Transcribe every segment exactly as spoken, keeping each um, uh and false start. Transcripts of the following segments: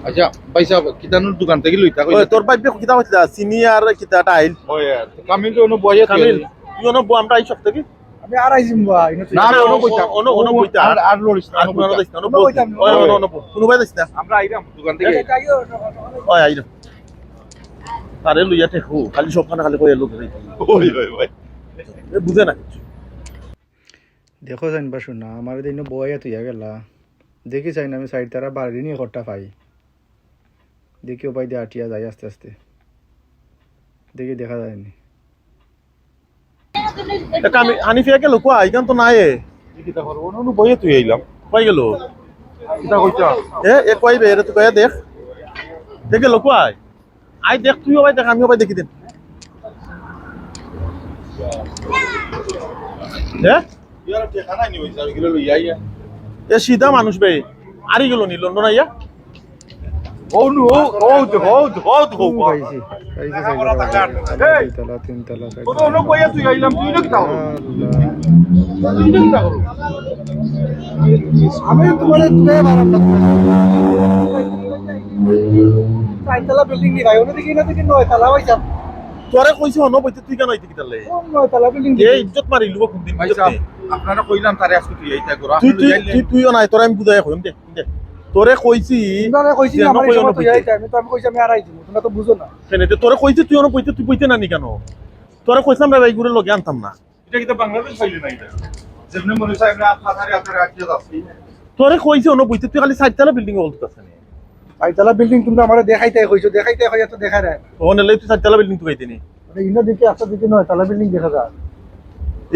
আচ্ছা, ভাই সাহেব, কিতানোর দোকান থাকি লইতা কইলা? ওই, তোর ভাইবে কিতা কইতা? চিনি আর কিতা টাইল? ওই, আর কামিল তো অনো বইয়া কামিল, তুই অনো বো, আমরা এই সব থাকি। আমি আর আইছি বা, ইনো তুই না, না, অনো অনো বইতা। অনো, অনো বইতা। আর, আর লড়িস না, আর অনো বইতা। অনো বইতা, অনো অনো বইতা। বইতা। ওই, অনো, অনো বো। কোনো ভাই যাস না? আমরা আইরাম দোকান থাকি। ওই, আইরাম। আরে লইয়া ঠেকু, খালি সব খানা খালি কইয়া লোক যাইতে। ওই, ওই, ওই। এ বুঝে না কিছু। দেখো চাইন বা শুনা, আমার দিন বইয়া তুইয়া গেলা। দেখি চাইন আমি সাইড তারা বাড়ি নিয়ে ঘরটা পাই। দেখি ও পাই দিয়ে আটিয়া যাই আস্তে আস্তে। দেখি দেখা যায়নি। এ কামি-, হানিফিয়া গেল কুয়া? ইখান তো নাই এ। কিতা করবো? অনু, অনু বইয়ে তুই আইলাম। কই গেল? কিতা কইতা? এ, এ কই বে? এরে তুই কইয়া দেখ। এ গেল কুয়াই? আই দেখ, তুইও ভাই দেখ, আমিও ভাই দেখি দিন। হ্যাঁ? ইয়ার ঠিকানা নি হইছে, আমি গেলে লইয়া আইয়া। এ সিধা মানুষ বে। আরি গেল নি লন্ডন আইয়া? ও নু, ও, ও, ও, ও, ও, ও, ও। পাইছি, পাইছি, পাইছি, এই! দুইতলা, তিনতলা, চারতলা। কত অনো কইয়া তুই আইলাম, তুই না কিতা করো? আল্লাহ। তুই না কিতা করো? আমি তোমারে তুলে মারাম না। চারতলা বিল্ডিং নি ভাই, অনো দেখি না দেখি নয়তলা ভাই সাব। তোরে কইছি অনো বইতে তুই কেন আইতে কিতালে? ও নয়তলা বিল্ডিং এ দেখি। ইজ্জত মারিলু কোন দিন ভাই ইজ্জত সাব, নেই। আপনারা কইলাম তারে আজকে তুই এইটা করো। তুই, আপনি তুই, লইয়া আইলেন। তুই, তুই অনো আয়, তোরে আমি বুঝাই কইম দে। দে। তোরে কইছি, তোমরা কইছি যে না, আমার অনো এই সময় তো বইতে। যাইতে, আমি তো, আমি কইছি আমি আড়াই দিমু, তোমরা তো বুঝো না। কেনে তে তোরে কইছি তুই অনো বইতে, তুই বইতে না নি কেন? তোরে কইছিলাম রে ভাই, ঘুরে লগে আনতাম না। এটা কিন্তু বাংলাদেশ পাইলে না এটা। যেমনি মনে হয় আমরা আপনারে আপনারে আটকে যাচ্ছি। তোরে কইছি অনো বইতে, তুই খালি চারতলা বিল্ডিং বলতে পারছিস না। চারতলা বিল্ডিং তোমরা আমারে দেখাইতে কইছো, দেখাইতে কইয়া তো দেখা যায় না। অনো লে তুই চারতলা বিল্ডিং তুই কইতে নি। মানে ইনো দেখি একটা দেখি নয়তলা বিল্ডিং দেখা যায়।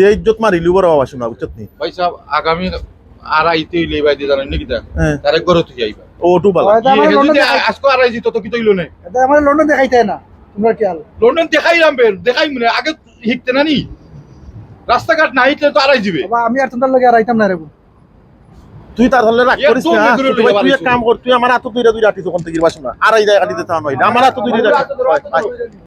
এই ইজ্জত মারিলু বড় বাবা শোনা, বুঝছত নি? ভাই সাব, আগামী আর আইতে হইলে এই বাইরে জানেন নাকি তা? হ্যাঁ। তারে ঘরে তুই যাইবা। ও, টু বালা। হয়, তা আমার এ লন্ডন যদি দেখাই-, আজকে আর আইছি তো, তো কি তৈল নেই? এটা আমার লন্ডন দেখাইতে না, তোমরা খেয়াল। লন্ডন দেখাইলাম বে, দেখাই মানে আগে হিকতে না নি? রাস্তাঘাট না হিকলে তো আড়াই যাবে। বাবা, আমি আর তোমরা লগে আড়াইতাম না রে বউ। তুই তার হলে রাগ করিস একদম না। এগুলো তুই, লইয়া তুই এক বাড়ি কাম কর, তুই আমার হাত দুইটা দুইটা আটিস ওখান থেকে বাসন না। আড়াই যায় আটিতে তা নয়, আমার হাত দুইটা দুইটা আটিস।